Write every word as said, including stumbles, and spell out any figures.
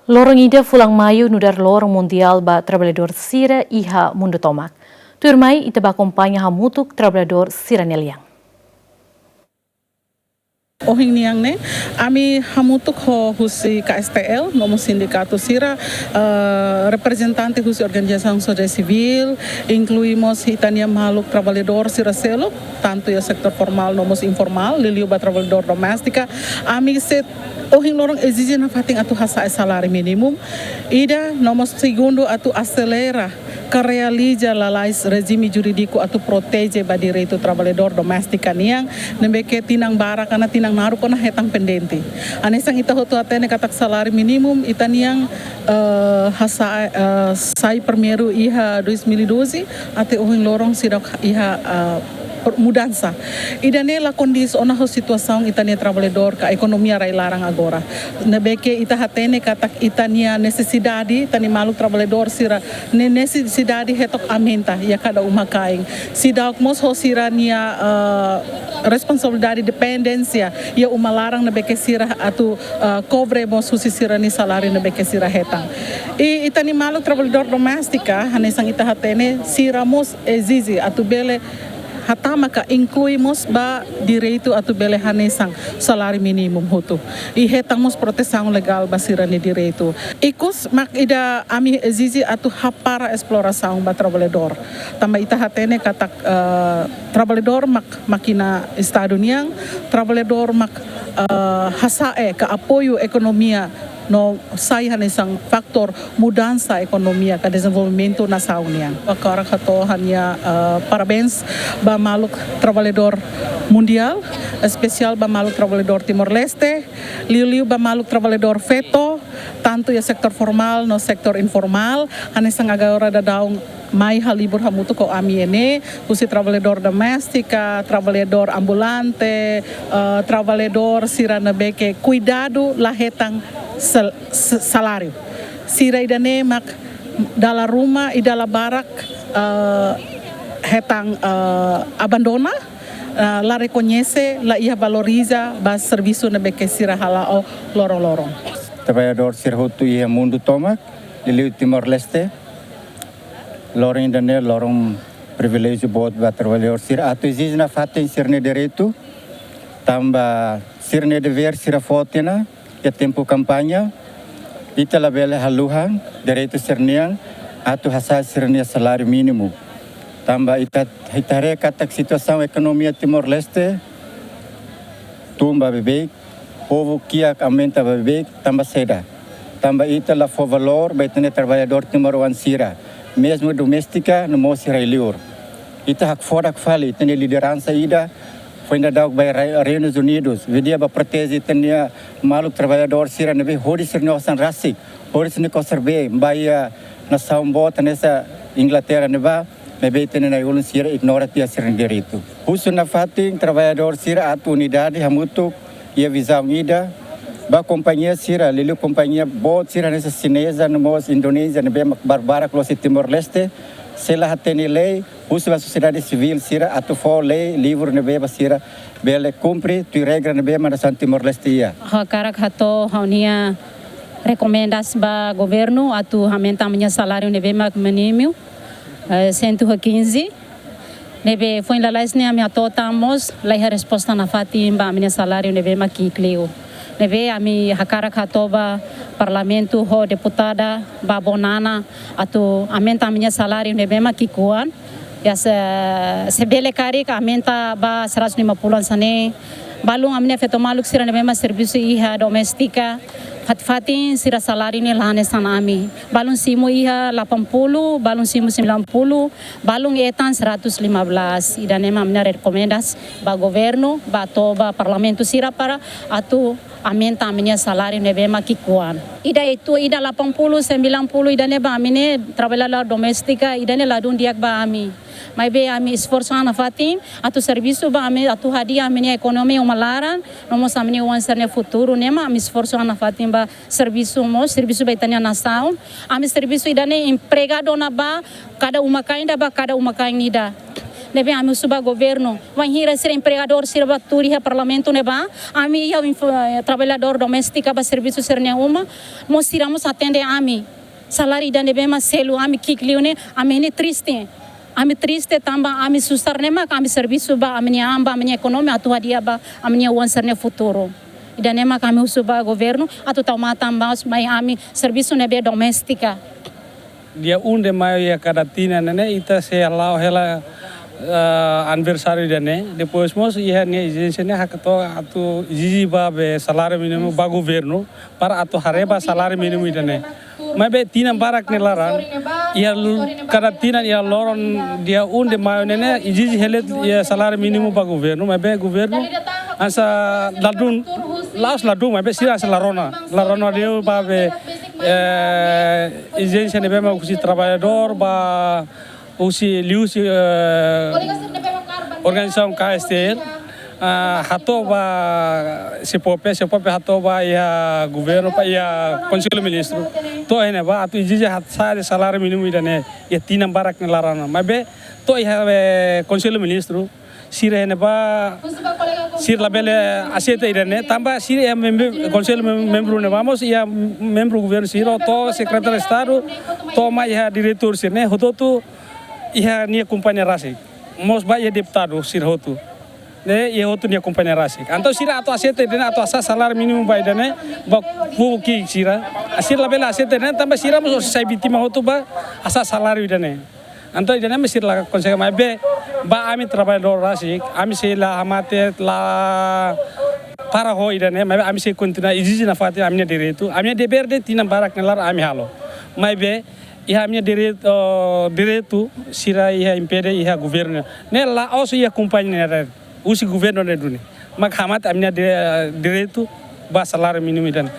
Loron ida fulan Maiu nu'udar loron mundiál ba traballadór sira iha mundu tomak. Tuirmai ita bá akompaña hamutuk traballadór sira-nia lian. Ohin nian ne'e, ami hamutuk ho husi K S T L, no mós sindikatu sira, eh, reprezentante husi organizasaun sosiál sivíl, inklui mós ita-nia maluk traballadór sira seluk, tantu iha setór formál no mós informál, liuliu ba traballadór doméstika. Ami sei ohin loron ezije nafatin atu hasa'e saláriu mínimu. Ida, no mós segundu, atu aselera ka realiza lalais rejime jurídiku atu proteje ba direitu traballadór doméstika nian, ne'ebé ke tinan barak ona, tinan naruk ona hetan pendente. Hanesan ita hotu hatene katak saláriu mínimu ita-nian, eh, hasa'e, eh, sai primeiru iha dois mil e doze, até ohin loron seidauk iha, eh, per-, mudansa. Ida-ne'e la kondiz ona ho situasaun ita-nia traballadór ka ekonomia rai-laran agora. Ne'ebé ke ita hatene katak ita-nia nesesidade, ita-nia maluk traballadór sira-nia nesesidade hetok aumenta iha kada uma-kain. Seidauk mós ho sira-nia, eh, responsabilidade dependénsia iha uma laran ne'ebé ke sira atu, eh, kobre mós husi sira-nia saláriu ne'ebé ke sira hetan. I ita-nia maluk traballadór doméstika, hanesan ita hatene, sira mós ezije atu bele hatama ka inklui mós ba direitu atu bele hanesan saláriu mínimu hotu. I hetan mós protesaun legál ba sira-nia direitu. Ikus mak ida ami ezije atu hapara esplorasaun ba traballadór. Tanba ita hatene katak, eh, traballadór mak mákina Estadu nian, traballadór mak, eh, hasa'e ka apoiu ekonomia no sai hanesan fatór mudansa ekonomia ka dezenvolvimentu nasaun nian. Hakarak hato'o ha'u-nia, eh, parabéns ba maluk traballadór mundiál, espesiál ba maluk traballadór Timor-Leste, liuliu ba maluk traballadór feto, tantu iha setór formál no setór informál, hanesan agora daudaun mai halibur hamutuk ho ami iha ne'e, husi traballadór doméstika, traballadór ambulante, eh, traballadór sira ne'ebé ke kuidadu la hetan sal-, s-, saláriu. Sira ida-ne'e mak dala ruma i dala barak, eh, hetan, eh, abandona, eh, la rekoñese, la iha valoriza ba servisu ne'ebé ke sira hala'o loron-loron. Traballadór sira hotu iha mundu tomak, liuliu Timor-Leste, loron ida-ne'e loron priviléjiu boot ba traballadór sira atu ezije nafatin sira-nia direitu, tanba sira-nia devér sira fó tiha ona iha tempu kampaña, ita labele haluha direitu sira-nian atu hasa'e sira-nia saláriu mínimu. Tanba ita, ita haree katak situasaun ekonomia Timor-Leste tun ba beibeik, povu kiak aumenta ba beibeik, tanba saida? Tanba ita la fó valór ba ita-nia traballadór timoroan sira, mezmu doméstika no mós rai-liur. Ita hakfodak fali ita-nia lideransa ida foin daudauk ba Re-, Reinu Unidus, hodi bá proteje ita-nia maluk traballadór sira ne'ebé hodi sira-nia osan rasik, hodi sira-nia kosar-been ba iha nasaun boot hanesan Inglaterra ne'ebá, maibé ita-nia na'i-ulun sira ignora tiha sira-nia direitu. Husu nafatin traballadór sira atu unidade hamutuk iha vizaun ida, ba kompañia sira, liuliu kompañia boot sira hanesan xineza no mós Indonézia ne'ebé mak barbarak loos iha Timor-Leste, sei la hatene lei, husu ba sosiedade sivíl sira atu fó lei livru ne'ebé ba sira bele kumpre tuir regra ne'ebé mak nasaun Timor-Leste iha. Ha'u hakarak hato'o ha'u-nia rekomendas ba governu atu aumenta ami-nia saláriu ne'ebé mak mínimu, eh, cento e quinze. Ne'ebé foin lalais ne'e ami hato'o tan mós la iha resposta nafatin ba ami-nia saláriu ne'ebé mak ki'ik liu. Ne'ebé ami hakarak hato'o ba Parlamentu ho deputada ba Bonana atu aumenta ami-nia saláriu ne'ebé mak ki'ikoan. Ya se, se bele karik aumenta ba seratus lima puluh hanesan ne'e. Balun ami-nia feto maluk sira ne'ebé mak servisu iha doméstika, fatin-fatin sira saláriu ne'e la hanesan ami. Balun simu iha delapan puluh, balun simu sembilan puluh, balun hetan seratus lima belas. Ida-ne'e mak ami-nia rekomendas ba governu, ba to'o ba Parlamentu sira para atu aumenta ami-nia saláriu ne'ebé mak ki'ikoan. Ida itu, ida delapan puluh, sembilan puluh, ida-ne'e ba ami ne'e traballadór doméstika, ida-ne'e ladún di'ak ba ami. Maibé ami esforsu an nafatin atu servisu ba ami, atu hadi'a ami-nia ekonomia uma laran, no mós ami-nia oan sira-nia futuru, ne'e mak ami esforsu an nafatin ba servisu mós, servisu ba ita-nia nasaun. Ami servisu ida-ne'e empregadu ona ba kada uma-kain ida, ba kada uma-kain ida. Ne'ebé ami husu ba governu, wainhira sira empregadór sira bá tuur iha parlamentu ne'ebá, ami iha info-, eh, traballadór doméstika bá servisu sira-nia uma, mós sira mós atende ami. Saláriu ida ne'ebé mak selu ami ki'ik liu ne'e, ami ne'e triste. Ami triste tanba ami susar ne'e mak ami servisu ba ami-nia an, ba ami-nia ekonomia atu hadi'a ba ami-nia oan sira-nia futuru. Ida ne'e mak ami husu ba governu atu tau matan ba mai ami servisu ne'ebé doméstika. Dia um de maio iha kada tinan ne'e, ita sei hala'o hela, eh, aniversáriu ida-ne'e. Depois mós iha nia ezijénsia ne'e hakarak atu ezije ba be saláriu mínimu ba governu para atu haree ba saláriu mínimu ida-ne'e. Maibé tinan barak nia laran, iha l-, kada tinan iha loron dia um de maio ne'e, ne'e ezije hela iha saláriu mínimu ba governu, maibé governu hanesan ladún, la'ós ladún, maibé sira hanesan la rona, la rona liu ba be, eh, ezijénsia ne'ebé mak husi traballadór ba husi liuhusi, eh, organizasaun K S T L, ah, hato'o ba SEFOPE, SEFOPE hato'o ba iha governu, ba iha Konsellu Ministru. To'o iha ne'ebá atu ezije hat-, sa'e saláriu mínimu ida-ne'e, iha tinan barak nia laran. Maibé to'o iha, eh, Konsellu Ministru, sira iha ne'ebá, sira labele aseita ida-ne'e, tanba sira iha mem-, Konsellu mem-, membru ne'ebá mós iha membru governu sira, to'o Sekretáriu Estadu, to'o mai iha diretór sira-ne'e, hotu-hotu iha nia kompañia rasik. Mós ba iha deputadu sira hotu. Ne'e, iha hotu nia kompañia rasik. Entaun sira atu aseita ida-ne'e, atu hasa'e saláriu mínimu ba ida-ne'e, ba povu ki'ik sira. Sira labele aseita ida-ne'e, tanba sira mós sai vítima hotu ba hasa'e saláriu ida-ne'e. Entaun ida-ne'e mak sira la konsege, maibé ba ami traballadór rasik, ami sei la hamate, la para ho ida-ne'e, maibé ami sei kontinua ezije nafatin ami-nia direitu, ami-nia devér de'it tinan barak nia laran ami halo. Maibé iha ami-nia direitu, direitu sira iha impede iha governu. Ne'e la'ós iha kompañia ne'e, husi governu ne'e duni mak hamate ami-nia di-, direitu ba saláriu mínimu ida-ne'e.